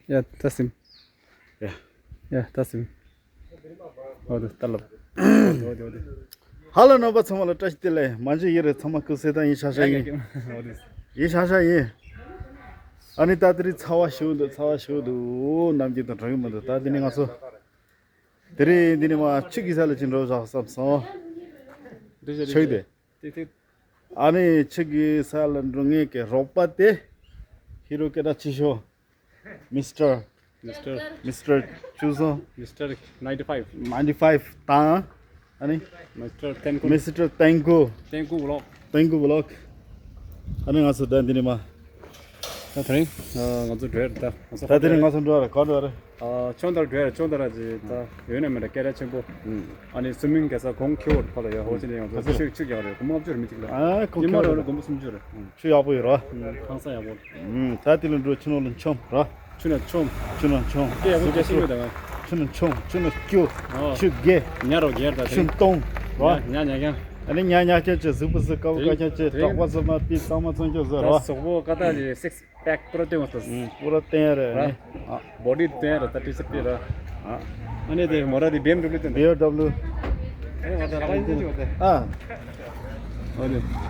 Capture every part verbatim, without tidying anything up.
ཡ་ད་སིམ། ཡ། ཡ་ད་སིམ། འོ་དེ་ད་ལབ། འོ་དེ་འོ་དེ་འོ་དེ། ཧ་ལོ་རྣམ་པ་ཚང་མ་ལ་བཀྲ་ཤིས་བདེ་ལེགས། མ་འཇིགས་ཡིད་རེ་ཚང་མ་སྐུ་གཟུགས་ད་ཡིན་ཤག་ཤག་ཡིན། འོ་དེ། ཡིན་ཤག་ཤག་ཡིན། ཨ་ནི་ད་དེ་རིང་ཚ་བ་ཞེ་པོ་འདུག་ཚ་བ་ཞེ་པོ་འདུག་འོ་ནམ་རྒྱུན་དང་འདྲ་གི་མི་འདུག་ད་དེ་ནི་ང་ཚོ། དེ་རིང་འདི་ནི་མ་ཆུ་གི་ས་ལ་ཅིག་འགྲོ་བཞག་བསམ་སོང་། འདི་བཞག་ཆུ་དེ། ཏིག་ཏིག་ཨ་ནི་ཆུ་གི་ས་ལ་འགྲོ་ངེས་ཀྱི་རོགས་པ་དེ། ཧི་རོ་ཀེ་ད་ཆི་ཤོ། མིས་ཊར། མིས་ཊར། མིས་ཊར་ཆུ་སོང་། མིས་ཊར་ནའིན་ཊི་ཕའིབ། ནའིན་ཊི་ཕའིབ་དང་། ཨ་ནི། མིས་ཊར་ཏན་ཀུ། མིས་ཊར་ཏན་ཀུ། ཏན་ཀུ་བི་ལོག། ཏན་ཀུ་བི་ལོག། ཨ་ནི་ང་ཚོ་ད་འདི་ནི་མ། ད་དེ་རིང་ང་ཚོ་འགྲོ་ཡ་རེད་ད། ང་ཚོ་ད་དེ་རིང་ང་ཚོ་འགྲོ་ཡ་རེད། ག་འགྲོ་ཡ་རེད། ཨ་ཁྱོད་ད་འགྲོ་ཡ་རེད། ཁྱོད་ད་ར་ཅི་ད་ཡོད་ན་མེད་ན་སྐད་གྲགས་ཆེན་པོ། ཨ་ནི་སུ་མིང་གེ་ས་གོང་ཁེ་བོ་ཕ་ལ་ཡ་ཧོ་ཅི་ནས་ཡང་ཚོ་ཆུ་ཆུ་རྒྱག་རེད། གོང་མ་བཅུ་རེད་མི་གཅིག་ལ། ཨ་གོང་ཉི་མ་ཁེ་བོ་རེད་རེད། གོང་མ་སུམ་ཅུ་རེད། ཆུ་ཡག་པོ་ཡོད་ར། ཁང་ས་ཡག་པོ། ད་དེ་ལ་འགྲོ་ཆུ་ནང་ལ་མཆོང་ར། ཆུ་ནང་མཆོང་། ཆུ་ནང་མཆོང་། སྐད་ཡག་པོ་རྒྱག་ཤེས་ཡོད་ད་ང་། ཆུ་ནང་མཆོང་། ཆུ་ནང་སྐྱོ། ཨོ། ཆུ་རྒྱས། ཉ་རོ་རྒྱས་ད་ཆུ་དེ། གཏོང་ར། ཉ་ཉ་ཉ་ཀྱང་། ཨ་ནི་ཉ་ཉ་ཀྱང་ཅི་གཟུགས་པོ་སུ་དཀར་པོ་དེ་དཀར་ཀྱང་ཅི་དེ་དྲག་པོ་སུ་མ་པི་གཙང་མ་གཙང་ཀྱོ་ཟེར་ད་ར། གཟུགས་པོ་ཀ་ད་ཅི་སིགས་པེག་པུ་ར་སྟོན་བ་ཏོ། ཨུམ། པུ་ར་སྟོན་རེད། ར། ཨ། བོ་ཌི་སྟོན་རེད་ད་ཏི་སི་པི་ར། ཨ། ཨ་ནི་དེ་མོ་ར་དེ་བི་ཨེམ་ཌབ་ལུ་སྟོན་ད། བི་ཨེམ་ཌབ་ལུ།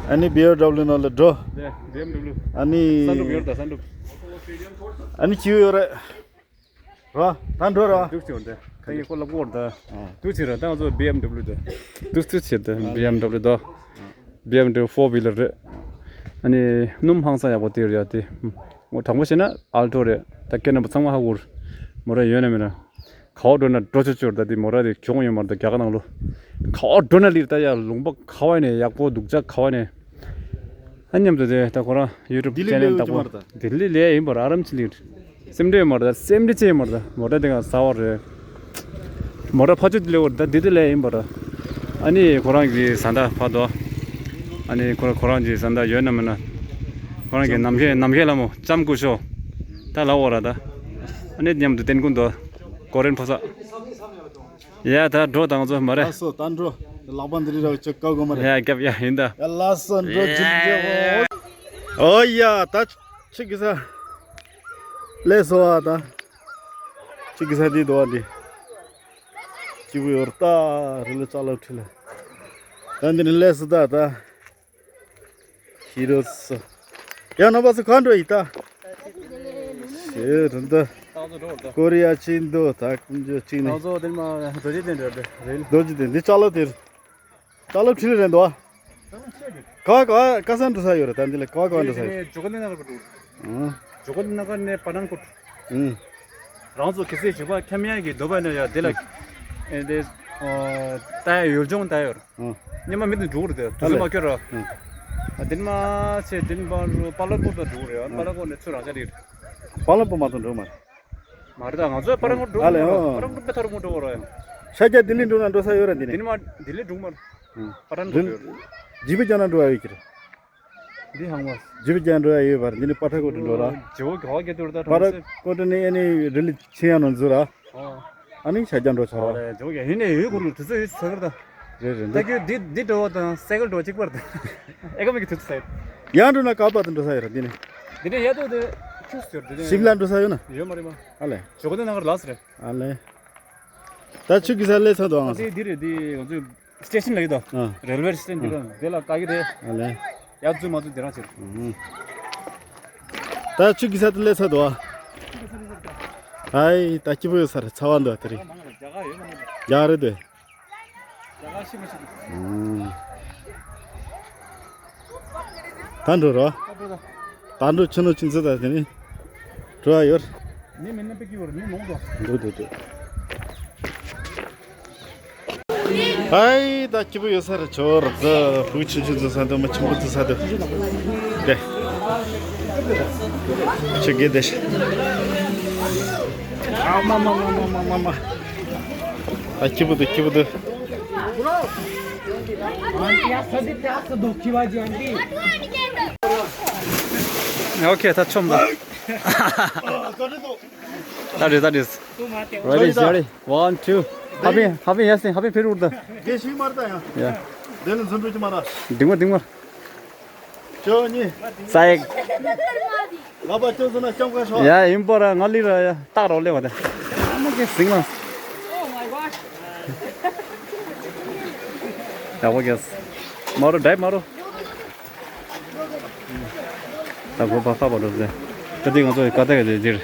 ཨ་ནི་བི་ཨེམ་ཌབ་ལུ་ནང་ལ་འགྲོ། དེ་བི་ཨེམ་ཌབ་ལུ། ཨ་ནི། སན་རུབ་ཡོད་རེད་ད་སན་རུབ། ཨ་ནི་ཅི་ཡོད་རེད། ར། ད་འགྲོ་ར། འདུག་ཅིག་འོང་དེ། ད་ངས་ཁོ་ལ་སྐོར་ད། ཨ། འདུག་ཅིག་ར་ད་ང་ཚོ་བི་ཨེམ་ཌབ་ལུ་དེ། འདུག་འདུག་ཅིག་དེ་བི་ཨེམ་ཌབ་ལུ་དོ། བི་ཨེམ་ཌབ་ལུ་ཕོར་ཝི་ལར་རེད། ཨ་ནི་སྣུམ་ཧང་སང་ཡག་པོ་དེ་རེད་ཡ་དེ། ངོ་དྲང་པོ་བཤད་ན་ཨལ་ཊོ་རེད། ད་སྐད་ནང་པ་ཚང་མ་ཧ་གོ་རེད། མོ་ར་ཡོད་ན་མེད་ན། ག་པར་འགྲོ་ན་འགྲོ་ཆོག་ཆོག་རེད། ད་དེ་མོ་ར་དེ་གྱོང་ཡོད་མ་རེད། ད་རྒྱ་གར་ནང་ལོ། ག་པར་འགྲོ་ན་ལིར་ད་ཡ་ལུང་པ་ག་བ་ནས་ཡག་པོ་སྡུག་ཅག་ག་བ་ནས། ཨ་མཉམ་དུ་དེ་ད་ཁོ་རང་ཡུ་ཊུབ་ཆེ་ནལ་དང་པོ་ལྡི་ལི་ལ་ཡིན་པར་ཨ་རམ་ཆི་ལིར། སེམས་ཁྲལ་མ་རེད། ད་སེམས་ཁྲལ་ཅི་ཡིན་མ་རེད། ད་མོ་ཊ་དེ་ག་ཟ་བ་རེད། མོ་ཊ་ཕ་ཆུ་དེ་ལས་བར་ད་འདི་དེ་ལས་ཡིན་པ་རེད། ཨ་ནི་ཁོ་རང་གི་བཟའ་ཟླ་ཕ་དོ། ཨ་ནི་ཁོ་ཁོ་རང་གི་བཟའ་ཟླ་ཡོད་ན་མེད་ན། ཁོ་རང་གི་ནམ་མཁའི་ནམ་མཁའི་ལྷ་མོ་ལྕམ་སྐུ་ཞབས། ད་ལབ་འོ་ར་ད། ཨ་ནི་མཉམ་དུ་བསྟན་ཀུན་དོ། ཀོ་རེན་ཕོ་ས། ཡ་ད་འགྲོ་དང་ཚོ་མ་རེད། ལགས་སོ་ད་འགྲོ། ལག་པ་འདི་རི་ར་ཅིག་བཀག་དགོས་མ་རེད། ཡ་རྒྱབ་ཡ་ཡིན་ད། ཡ་ལགས་སོ་འགྲོ་ཅིག་འགྲོ། ཨོ་ཡ་ད་ཆུ་གི་ས། ལས་སོ་བ་ད། ཆུ་གི་ས་འདི་དོ་བ་འདི། སྐྱིད་པོ་ཡོད་ད་རི་ལ་ཅ་ལག་ཁྲི་ལ། ད་འདི་ནི་ལས་སོ་ད་ད། ཤི་རོ་སོ། ཡ་ན་བ་སོ་ག་འགྲོ་ཡི་ད། ཤེས་ར་འདི། ཏང་ཙོ་འགྲོ་ར་ད། ཀོ་རི་ཡ་ཅིག་འདུག་ད་ཀུན་ཇོ་ཅིག་ནི། ཏང་ཙོ་དེ་མ་རྡོ་རྗེ་གདན་འགྲོ་ར་ད་རེད། རྡོ་རྗེ་གདན་འདི་ཅ་ལག་དེར། ཅ་ལག་ཁྲི་ལ་རེད་འདུག་ཨ། ག་ག་ག་ས་འགྲོ་ས་ཡོད་རེད་ད་འདི་ལ་ག་ག་འགྲོ་ས་ཡོད། ཇོ་ག་ལི་ན་གར་འགྲོ། ཨང་། ཇོ་ག་ལི་ན་གར་ནས་པ་ཐན་ཀོཊ། ཨང་། རང་ཚོ་གལ་སྲིད་ཇོ་ག་ཁྱམ་ཡན་གྱི་འདོད་པ་ན་ཡ་དེ་ལ། ཨེ་དེ། ད་ཡ་ཡུལ་ལྗོངས་ད་ཡོད། ཨང་། ཉི་མ་མི་དུ་འགྲོ་རེད་དེ་དུས་ཚོད་མ་ཁྱོད་ར། ཨང་། དེ་མ་ཚེ་དེ་མ་རུ་པ་ལ་ཀོ་ད་འགྲོ་རེད། པ་ལ་ཀོ་ནས་ཚུར་རང་ཅག་རེད། པ་ལ་ཀོ་མ་ཐོན་འགྲོ་མ། མ་རེད་ད་ང་ཚོ་པ་ར་ངོ་འགྲོ་ཨ་ལེ་གི་ཨོ། པ་ར་ངོ་པེ་ཐོར་ངོ་འགྲོ་གི་རེད། ཤར་རྒྱག་ལྡི་ལི་འགྲོ་ན་འགྲོ་ས་ཡོད་ར་འདི་ནས། འདི་ནི་མ་ལྡི་ལི་འགྲོ་མ་རེད། ཨུ། པ་ར་ངོ་འགྲོ་ཡོད་རེད། ཇི་པི་ཅང་ན་འགྲོ་ཡ་ཡོད་ཀྱི་རེད། འདི་ཧང་མ། ཇི་པི་ཅང་འགྲོ་ཡ་ཡོད་པ་རེད། འདི་ནི་པ་ཐ་ཀོ་ཏུ་འགྲོ་ར། ཇོ་ག་བ་གེ་ཏུ་ར་ད་པ་ར་ཀོ་ཏུ་ནི་ཨེ་ནི་རི་ལི་ཆེ་ཡ་ནོ་འཛུ་ར། ཨོ། ཨ་ནི་ཤར་རྒྱག་འགྲོ་ཆོག་ར། ཨོ་རེད་ཇོ་ག་ཡིན་ནས་ཡོད་གོ་ལུ་དུས་ཚོད་ཡོད་ཚོད་གར་ད། རེད་རེད་ད་འདི། ཁྱོད་འདི་འདི་འགྲོ་བ་དང་སའི་ཀལ་འགྲོ་གཅིག་པར་ད། ཨེ་ཀ་མི་གི་དུས་ཚོད་ཡོད། ཡང་འགྲོ་ན་ག་པ་དུ་འགྲོ་ས་ཡོད་ར་འདི་ནི། འདི་ནས་ཡ་ཏོ་དེ་ཁྱུག་ཟེར་འདི་ནས། ཤིམ་ལ་འགྲོ་ས་ཡོད་ན། ཡོད་མ་རེད་མ། ཨ་ལེ། ཇོ་ག་ལི་ན་གར་ལགས་རེད། ཨ་ལེ། ད་ཆུ་གི་ས་ལས་ཚ་དོ་ཨང་། འདི་འདི་རེད་འདི་ང་ཚོའི་སི་ཊེ་ཤན་ལ་ཡོད་དོ། ཨ། རེལ་ཝེ་སི་ཊེ་ཤན་འདི་ར་འདི་ལ་བཀག་གི་རེད། ཨ་ལེ། ཡར་འཛུལ་མ་འཛུལ་འདི་རང་བྱེད། ཨུ། ད་ཆུ་གི་ས་དེ་ལས་ཚ་དོ་ཨ། ཨའི་ད་སྐྱིད་པོ་ཡོད་ས་རེད། ཚ་བ་འདུག་དེ་རིང་། རྒྱ་གར་ཡོད་མ་རེད། རྒྱ་གར་རེད་དེ། ཨུ། ད་འགྲོ་རོགས། ད་འགྲོ་ཆུ་ནོ་ཆུ་ཚོད་ད་དེ་ནི་འགྲོ་ཡ་ཡོད། མི་མི་ནི་པེ་ཀི་ཡོད་མི་མང་དོ། འགྲོ་འགྲོ་འགྲོ། ཨའི་ད་སྐྱིད་པོ་ཡོད་ས་རེད། ཆོར་ད་ཕུག་ཆུ་ཆུ་ཚོད་ས་དུ་མ་ཆུ་བུ་ཚོད་ས་དུ། དེ་ཆུ་གེ་དེ་ཤ། ཨ་མ་མ་མ་མ་མ་མ། ད་སྐྱིད་པོ་འདུག་སྐྱིད་པོ་འདུག་ཨོ་ཁེ་ད་ཆོམ་ད། That is, that is. Ready, ready. One, two. Happy, happy, yes, happy period. Yeah. Then འཛུལ་འགྲོ་གི་མ་ར། ལྡིང་མ་ལྡིང་མ། ཅོ་ནི། ས་ཡིག་ལག་པ་ཅོ་ཟེར་ན་སྐྱོང་ག་ཤོག་ཡ་ཡིན་པོ་ར་ང་ལི་ར་ཡ་སྟག་རོ་ལེ་བ་དེ། ཨ་མ་གི་ཟིང་ལ། ཡག་པོ་གེས། མ་རུ་ཌའིབ་མ་རུ། ད་གོ་པ་ཧྥ་པ་འགྲོ་ཟེར། ད་འདི་ང་ཚོ་ག་ད་ག་ཟེར་ཟེར།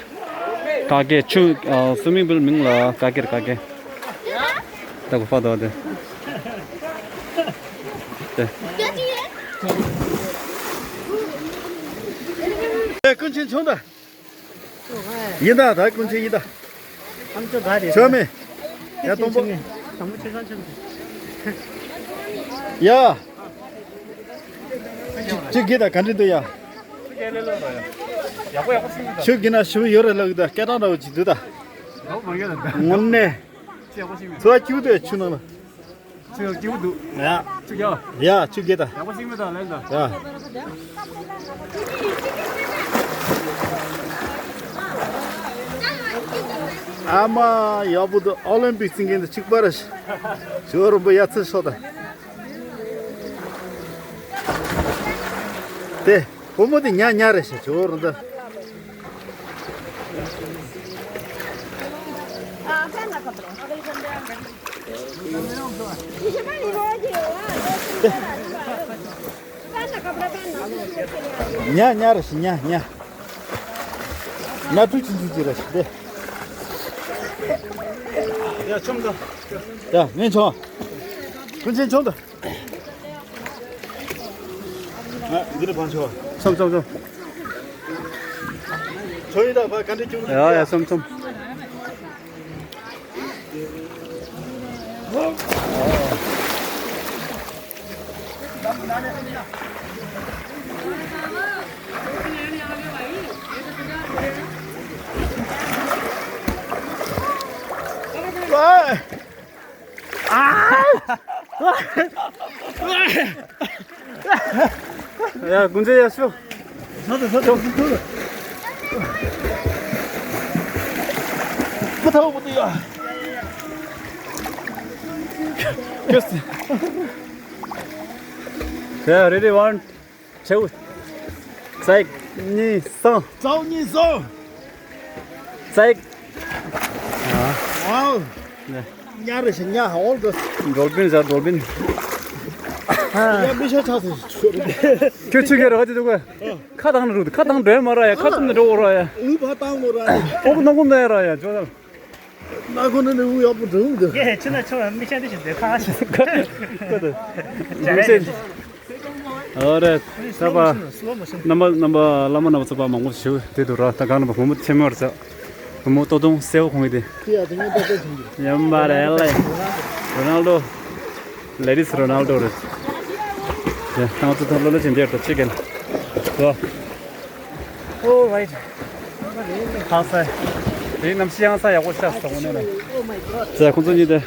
ག་གེ་ཆུ་ཨ་སུ་མིང་པུལ་མིང་ལ་ག་གེ་ར་ག་གེ། ད་གོ་ཧྥ་དོ་དེ། དེ། ཨེ་ཀུན་མཁྱེན་ཆུང་ད། ཡིན་ད་ད་ཀུན་མཁྱེན་ཡིན་ད། ཨམ་ཅོག་ག་རེད། ཆོ་མེ། ཡ་སྟོང་པོ། དང་པོ་ཆོས་སང་ཆོས་མེ། ཡ། ཅི་གི་ད་ག་འདྲི་འདུག་ཡ། ཆུ་གི་ན་ཞུ་ཡོད་རེད་ལགས་ད་སྐད་གྲགས་འདྲ་བོ་ཅིག་འདུག་ད། དངོས་གནས། ཚོ་ཁྱུ་དེ་ཆུ་ནང་ལ། ཆུ་སྐྱིད་པོ་འདུག་ཡ། ཆུ་རྒྱག་ཡ་ཆུ་རྒྱག་ད། ཡག་པོ་ཞིག་མི་འདུག་ལན་ད། ཡ། ཨ་མ་ཡག་པོ་འདུག་ཨོ་ལིམ་པིག་རྩེད་མཁན་དེ་གཅིག་པ་རེད། ཇོ་རུ་འབུ་ཡ་ཚི་ཤོག་ད། དེ་བུ་མོ་དེ་ཉ་ཉ་རེད་ཤག་ཇོ་རུ་འདི། ཉ་ཉ་རེད་ཤག་ཉ་ཉ། ཉ་ཕྲུག་ཆུང་ཆུང་ཅིག་རེད་ཤག་དེ། ཡ་ཆོམ་དང་། ཡ་ངན་ཆོམ། ཀུན་མཁྱེན་ཆོམ་དང་། ཨ་འདི་ནས་བང་ཆོག་ཆོམ་ཆོམ་ཆོམ། ཆོ་ཡི་དང་བ་ག་འདྲ་ཅུང་ཡ་ཡ་ཆོམ་ཆོམ། ཡ་དགུན་ཚེ་ཡ་ཤོ། ཁྱོད་རེ་རེ་ཝན། ཆེའུ། ཙག་གཉིས་སོང་། ཙག་གཉིས་སོང་། ཙག་ཝའོ། ཉ་རེ་ཞིག་ཉ་ཧ་འོང་དུ། ཌོལ་ཕིན་ཟ་ཌོལ་ཕིན། ཡ་མི་ཤ་ཆགས་སོང་། ཁྱོད་ཆུ་ཁྱེར་ར་ག་ཅི་འདུག་ག་ཁ་བཏང་ན་རུ་ཁ་བཏང་འགྲོ་ཡ་མ་ར་ཡ་ཁ་བཏང་ན་འགྲོ་འོ་ར་ཡ། ལུས་ཕར་བཏང་འོ་ར། ཨོ་ནང་ཁོ་ན་ཡ་ར་ཡ་ཇོ་ད། ན་ཁོ་ན་ནི་འུ་ཡག་པོ་འགྲོ་འདུག་ཡ་ཆུ་ན་ཆུ་མི་ཤ་དེ་ཞིག་འདོད་ཁ་ཞིག་ཁ་དུ། ཨོ་རེད། ད་པ། རྣམ་པ་རྣམ་པ་བླ་མ་རྣམ་པ་ཚོ་པ་མང་པོ་ཞིག་དེ་འདུག་ར་ད་ག་རྣམ་པ་བུ་མོ་ཆེན་མོ་རེད་ཚ། བུ་མོ་ལྟོ་ཐུང་སེའུ་ཁོང་གི་དེ། ཡ་དེ་ངས་ལྟོ་ཐུང་ཁོང་གི། ཡ་མ་རེད་ལེ། རོ་ནལ་ཌོ། ལེ་ཌིས་རོ་ནལ་ཌོ་རེད། ཡ་ང་ཚོ་ད་ལོ་ལོ་ཆེན་འདིར་ད་ཅི་གན། ལོ། All right. ཧ་སེ། དེ་གནམ་གཤིས་ཡང་ས་ཡག་པོ་ཤར་སོང་ནས་ལ། ཟེར་ཁོང་ཚོ་གཉིས་དེ།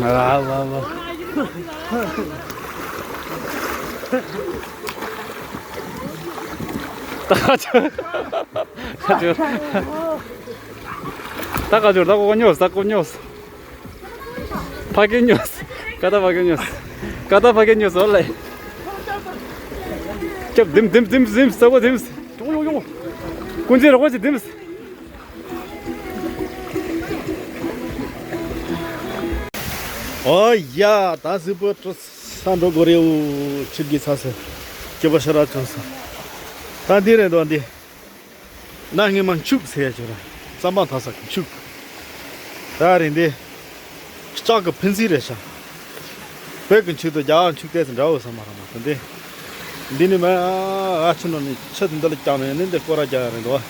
ཨ་ལ་ལ། ད་ཁ་ཆུ། ཁ་ཆུ། ད་ཁ་ཆུ་ད་ཁོ་ཉོས་ད་ཁོ་ཉོས། ཕ་གི་ཉོས། ཀ་ད་ཕ་གི་ཉོས། ཀ་ད་ཕ་གི་ཉོས་ཟོ་ལེ། ཁྱབ་དིམ་དིམ་དིམ་དིམ་ས་བོ་དིམ། ཡོང་ཡོང་ཡོང་། ཀུན་རྫི་རོགས་ཅི་དིམ། ཨོ་ཡ་ད་སི་པོ་ཏྲོ་ས་འགྲོ་གོ་རེ་འུ་ཆིབ་ཀྱི་ས་སི། སྐྱོ་པ་ཤ་ར་ཅོ་ས། ད་འདི་རེད་འདུག་འདི། ན་ངེ་མ་འཆུག་ཟེར་ཡ་ཅོ་ར། རྩམ་པ་ཐ་ས་གི་འཆུག་ད་རིང་འདི། ལྕགས་ཀྱི་ཕན་ཚུན་རེད་ཤག་བོད་ཀྱི་འཆུག་དང་རྒྱ་གར་འཆུག་ཏོག་ཙམ་འདྲ་བོ་ས་མ་ར་མ་ད་འདི། འདི་ནི་མ་ཨ་ཆུ་ནང་ནས་ཆུ་དེ་འདི་ལ་བཀྱགས་ནས་ནི་འདི་སྐོར་ར་རྒྱག་ཡ་རེད་འདུག་བ།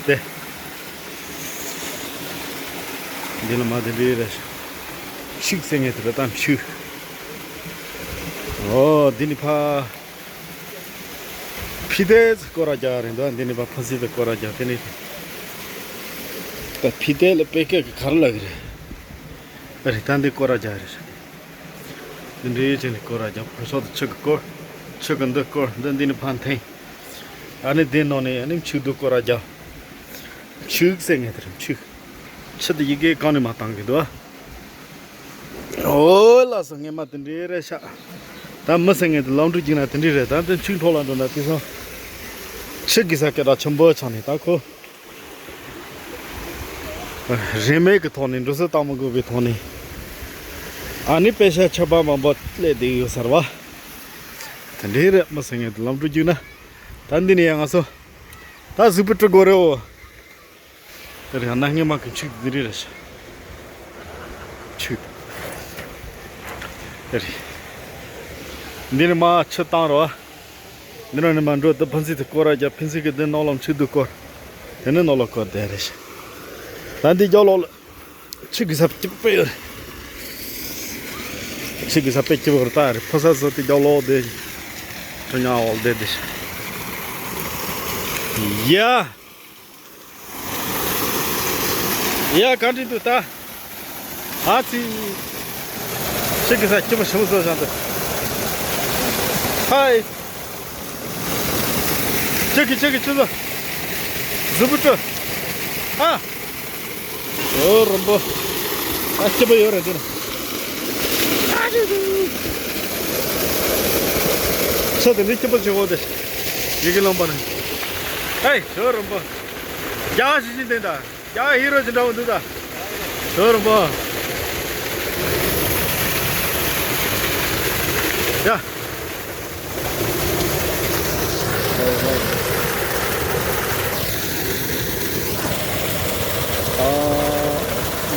དེ། འདི་ལ་མ་དེ་འདྲའི་རེད་ཤག་ཤིག་ཟེར་ངེས་དེ་ལ་ད་འཆུག་ཨོ་འདི་ནི་ཕ། ཕི་ཏེ་སྐོར་ར་རྒྱག་རེད་འདུག་འདི་ནི་པ་ཕ་སི་ཏེ་སྐོར་ར་རྒྱག་དེ་ནི། ད་ཕི་ཏེ་ལ་པེ་ཀེ་གི་གར་ལ་གི་རེད། རེད་ད་འདི་སྐོར་ར་རྒྱག་རེད། འདི་འདྲའི་ཆེ་ནི་སྐོར་ར་རྒྱག་ཕོ་ཤོག་ཏུ་ཆུ་གི་སྐོར། ཆུ་གི་འདི་སྐོར་འདི་འདི་ནི་ཕ་འཐེན། ཨ་ནི་འདི་ནང་ནས་ཨ་ནི་ཆུ་འདུ་སྐོར་ར་རྒྱག་ཆུ་ཟེར་ངེས་དེ་རེད་ཆུ། ཆུ་དེ་ཡི་གེ་གང་ནས་མ་བཏང་གི་འདུག་ཨོ་ལགས་སོ་ངས་མ་དེ་འདྲའི་རེད་ཤག་ད་མི་ཟེར་མཁན་དེ་ལམ་འགྲོ་རྒྱུག་ན་དེ་འདྲ་རེད། ད་དེ་ཆིག་འཕྲོ་ལ་འགྲོ་ན་དེ་སང་ཆི་གི་ས་སྐད་གྲགས་ཆེན་པོ་ཆགས་ནས། ད་ཁོ་རིན་མེད་ཀྱི་ཐོག་ནས་འགྲོ་སོང་བཏང་མི་དགོས་པའི་ཐོག་ནས། ཨ་ནི་པེ་ཤ་ཆད་པ་མང་པོ་སླེབས་བསྡད་ཡོད་ས་རེད་བ། དེ་འདྲ་རེད། མི་ཟེར་མཁན་དེ་ལམ་འགྲོ་རྒྱུག་ན། ད་འདི་ནས་ཡང་ང་ཚོ་ད་གཟུགས་པོ་བཀྲུ་དགོས་རེད་འོ། དེ་རེད། ཡང་ན་སྔས་མ་གི་ཆིག་འདི་རེད་རེད་ཤག་ཆིག་དེ་རེད། འདི་ནས་མར་ཆུ་བཏང་རོགས། འདི་ནས་མར་འགྲོ། དེ་ཕན་ཚུན་དེ་སྐོར་ར་རྒྱབ། ཕན་ཚུན་གི་དེ་ནང་ལོགས་ཆུ་དུ་སྐོར། དེ་ནས་ནང་ལོགས་སྐོར་དེ་རེད་ཤག་ད་འདི་རྒྱབ་ལོགས་ལ་ཆུ་གི་ས་སྐྱིད་པོ་ཡོད་རེད། ཆུ་གི་ས་དཔེ་སྐྱིད་པོ་རེད། ད་རེད། ཕོ་གསར་ཚོ་དེ་རྒྱབ་ལོགས་དེ་ཁྲོ་ཉག་འོག་བསྡད་དེ་ཤག་ཡ། ཡ། ག་འདྲ་འདུག་ད། ཨ་ཙི། ཁྱེད་ཀྱི་ས་སྐྱིད་པོ་ཞེ་པོ་བཟོས་བཞག་འདུག་ཧའི། ཁྱེད་ཀྱི་ཁྱེད་ཀྱི་ཁྱེད་ཚོ། གཟུགས་པོ་བཀྲུ། ཨ། ཨོ་རོན་པོ། ཨ་སྐྱིད་པོ་ཡོད་རེད་འདི་ན། ས་དེ་འདྲ་སྐྱིད་པོ་བྱེད་འོ་དེ། ཡི་གེ་ལོན་པ་ནི། ཧའི། ཨོ་རོན་པོ། རྒྱ་གར་ཞིག་ཅིག་དེ་འདྲ། ཡ། ཧི་རོ་ཅི་འདྲ་བོ་འདུག་ད། ཞོར་མོ། ཡ། ཨ།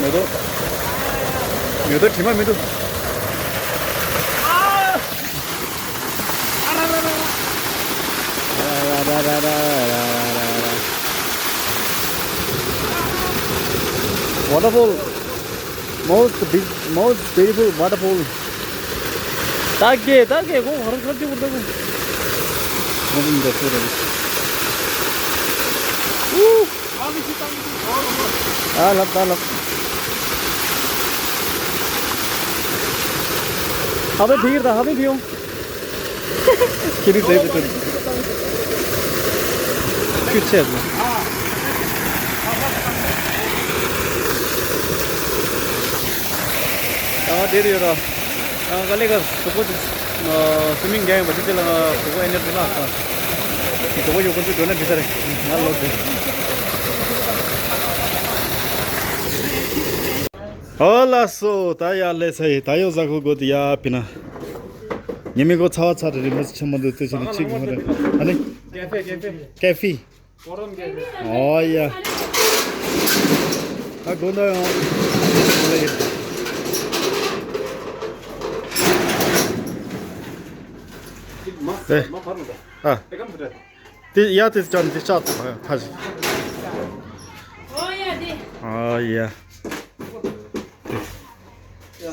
མེ་ཏོག་མེ་ཏོག་དྲི་མ་མི་འདུག Waterfall. Most big, most beautiful waterfall. ད་གེ་ད་གེ་གོ་ཧར་ཁར་ཅིག་བུར་ད་གོ། ཨ་ལབ་ད་ལབ། ཧ་བེ་ཕིར་ད་ཧ་བེ་ཕིའོ། ཁྱེད་རིག་རེད་དེ། ཁྱོད་ཆད་ལ། ཨ་དེ་རེད་ར། ཨ་ག་ལེ་ག་གྲོགས་པོ་ཚོ། ཨ་སུ་མིང་རྒྱག་ཡོང་པ་དེ་ཚོ་ལ་ང་གྲོགས་པོ་ཨེ་ནེ་ཕུ་ལ་ཨ། གྲོགས་པོ་ཡོད་ཁོ་ཚོ་འགྲོ་ན་འགྲིག་ས་རེད། ང་ལོག་དེ། ཨོ་ལགས་སོ། ད་ཡར་སླེབས་ཚར་ཡིན། ད་ཡོད་ཟ་ཁོ་དགོས་དེ་ཡར་ཕི་ན། ཉི་མའི་གོ་ཚ་བ་ཚ་རེ་རེ་མི་ཆེན་མོ་འདུག་ལྟོས་བྱས་ནས་གཅིག་མ་རེད། ཨ་ནི། ཀེ་ཧྥེ་ཀེ་ཧྥེ། ཀེ་ཧྥེ། ཨོ་ཡ། ད་དགོང་དག་ཡང་། ཨེ། ཨ། དེ་ཡ་དེ་ཅང་དེ་ཆགས་ཐུབ་ཡ་ཕ་ཞིག་ཨོ་ཡ་དེ། ཨོ་ཡ།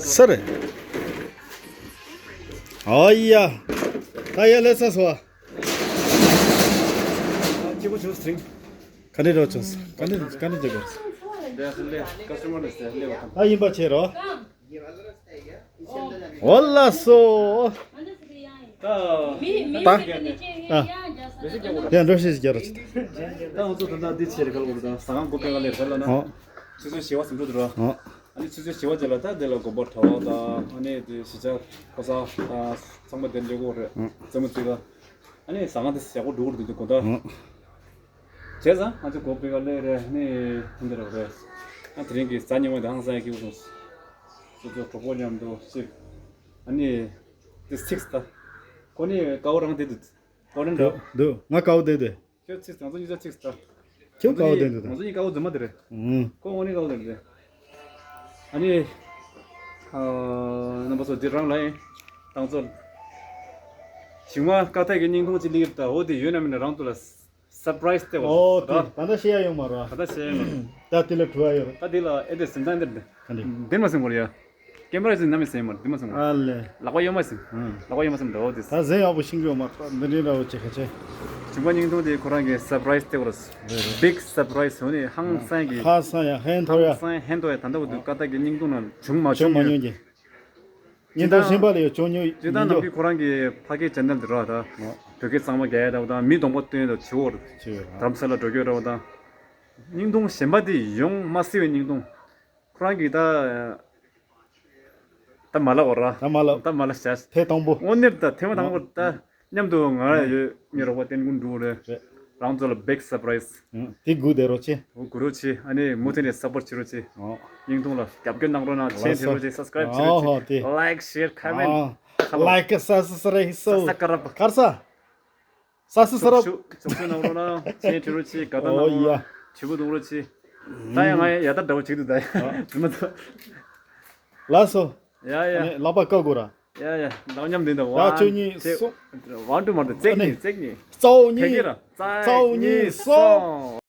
ས་རེད། ཨོ་ཡ། ད་ཡ་ལེ་ས་སོ། གཅིག་པོ་བྱུང་སྲིང་། ག་ནས་རོ་བྱུང་། ག་ནས་ག་ནས་རྒྱབ་པར། ད་ཡིན་པ་བྱེད་རོ། ཨོ་ལགས་སོ། ད། ད། ཡང་འགྲོ་ཤེས་ཤིག་རྒྱབ་རོགས་བྱེད། ད་ང་ཚོ་ད་ལྟ་འདི་ཆེ་རེ་ག་ལ་འོ་ད་ཟ་ཁང་སྒོ་ཕྱེ་ག་ལེར་ཧེ་ལ་ན། ཨོ། ཆུ་ཚོད་བཞི་པ་ཟིན་འགྲོ་འདུག་ར། ཨོ། ཨ་ནི་ཆུ་ཚོད་བཞི་པ་རྗེས་ལ་ད་དེ་ལ་དགོན་པ་གྲྭ་པ་དང་ཨ་ནི་དེ་གཞིས་ཆགས་ཕོ་གསར་དང་ཚང་མ་དེ་འདྲ་གོ་རེད། ཨོ། རྩེད་མོ་རྩེ་ག་ཨ་ནི་ཟ་ཁང་དེ་ཞག་པོ་འགྲོ་གི་རེད་འདུག་དགོང་དག་ཨོ། བྱས་ཙང་ང་ཚོ་སྒོ་ཕྱེ་ག་ལེར་རེད། ཨ་ནི་དེ་འདྲ་རེད། ཨ་དེ་རིང་གི་གཟའ་ཉི་མ་དེ་ཧང་སང་ཡག་གི་སོང་། སོ་སོ་གྲོགས་པོ་མཉམ་དུ་གཅིག་ཨ་ནི། དེ་ཚིགས་ད། ཁོ་ནི་དཀའ་བོ་རང་དེ་འདུག་ཁོ་རང་འདྲ། འདུག་ང་དཀའ་བོ་དེ་དེ། ཁྱོད་ཚིགས་ང་ཚོ་གཉིས་ཆ་ཚིགས་ད། ཁྱོད་དཀའ་བོ་དེ་འདུག་ད། ང་ཚོ་གཉིས་དཀའ་བོ་རྫུན་མ་དེ་རེད། ཨང་། ཁོ་ངོ་ནི་དཀའ་བོ་དེ་རེད། ཨ་ནི། ཨ། རྣམ་པ་ཚོ་འདི་རང་ལ་ཡིན། ཏང་ཚོ། ཞིང་མ་ཀ་ཐག་གི་སྙིང་ཐུང་ཅི་ལིག་ད་འོ་དེ་ཡོད་ན་མིན་ན་རང་དུ་ལ། སར་པ་རའི་སི་སྟེ་བ། ཨོ་དེ་ད་ལྟ་བཤད་ཡ་ཡོད་མ་རེད། ད་ལྟ་བཤད་ཡ་ཡོད་མ་རེད། ད་དེ་ལ་བྲོ་བ་ཡོད་རེད། ད་དེ་ལ་ཨེ་དེ་སེམས་ཐག་འདིར་འདི། ག་འདི། འདིར་མ་སེམས་གོ་རེད་ཡ། ཀེམ་ར་ཟིན་ན་མི་སེམས་མ་རེད། འདིར་མ་སེམས་གོ། ཨ་ལེ། ལག་པ་ཡོད་མ་སེམས། ཨང་། ལག་པ་ཡོད་མ་སེམས་འདྲ་བོ་དེ། ད་ཟན་ཡག་པོ་ཤིང་གི་ཡོད་མ་རེད། འདི་འདྲའི་འདྲ་བོ་ཅིག་ག་ཆེ། ཞིང་པ་སྙིང་ཐུང་དེ་ཁོ་རང་གི་སར་པ་རའི་སི་སྟེ་བ་རེད། རེད་རེད། བིག་སར་པ་རའི་སི་འོ་ནི་ཧང་སང་གི། ཧ་སང་ཡ་ཧན་ཐོར་ཡ། ཧང་སང་ཧན་ཐོར་ཡ་ད་ལྟ་བུ་དུ་ཀ་ཏ་གི་སྙིང་ཐུང་ན་བྱུང་མ་བྱུང་མ་མྱོང་གི། ཉིན་ལྟར་ཤིང་པ་ལ་ཡོད་ཅོང་ཉོ་ཅི་ད་ཉིན་ནམ་ཉོ། རྒྱུན་ཁོ་རང་གི་ཕ་གི་ཅན་ནལ་དེ་ར་ད། བོད་སྐད་གཙང་མ་རྒྱག་ཡ་ད་བ་དང་མི་གདོང་པ་སྟོན་ཡ་ད་བྱེད་འོར། ཅི་ཡོད་ར། དྷ་རམ་ས་ལ་འགྲོ་རྒྱུ་ར་བ་དང་། སྙིང་ཐུང་གཞན་པ་དེ་ཡོང་མ་སྲིད་པའི་སྙིང་ཐུང་། ཁོ་རང་གི་ད། ད། ད་མ་ལབ་བར། ད་མ་ལབ། ད་མ་ལབ་བྱ། ཐེངས་དང་པོ། དངོས་གནས་ད་ཐེངས་མ་དང་པོ་ད་མཉམ་དུ་ང་རང་ཡོད། ངའི་རོགས་པ་བསྟན་ཀུན་འགྲུབ་རེད། རེད། རང་ཚོ་ལ་big surprise། ཨང་། དེ་དགོས་དེ་རོགས་བྱེད། འོ་དགོས་རོགས་བྱེད། ཨ་ནི་མུ་མཐུད་ནས་support་བྱེད་རོགས་བྱེད། ཨོ། བརྙན་ཐུང་ལ་རྒྱབ་སྐྱོར་གནང་རོགས་གནང་། མཆན་ལགས་སོ། བྲིས་རོགས་བྱེད། subscribe བྱེད་ཨོ་ཧོ་རོགས་བྱེད། དེ། Like share comment། ཨ། Hello། Like subscribe སོ། Subscribe། གར་ས། ས་སི་ས་རབ། ཞུ་ཞུ་ཞུ་གནང་རོགས་གནང་། མཆན་བྲིས་རོགས་བྱེད། དགའ་རྟགས་ཨོ་གནང་རོགས་ཡ། གནང་། དྲི་བ་གཏོང་རོགས་བྱེད། ད་ཡང་ང་ཡ་ད་འདྲ་བོ་བྱེད་འདུག་ད་ཡ་ཨ། དྲི་མ་ཐོ། ལགས་སོ། ཡ་ཡ། ཨ་ནི་ལག་པ་བཀའ་དགོས་ར། ཡ་ཡ། ལག་མཉམ་འདི་འདྲ། ཡ་བཅུ་གཉིས་གསུམ། One two མར་འདི་བརྩེགས་གཉིས། བརྩེགས་གཉིས། རྩ་བོ་གཉིས། ཕ་གི་ར། རྩ་བོ་གཉིས་གསུམ།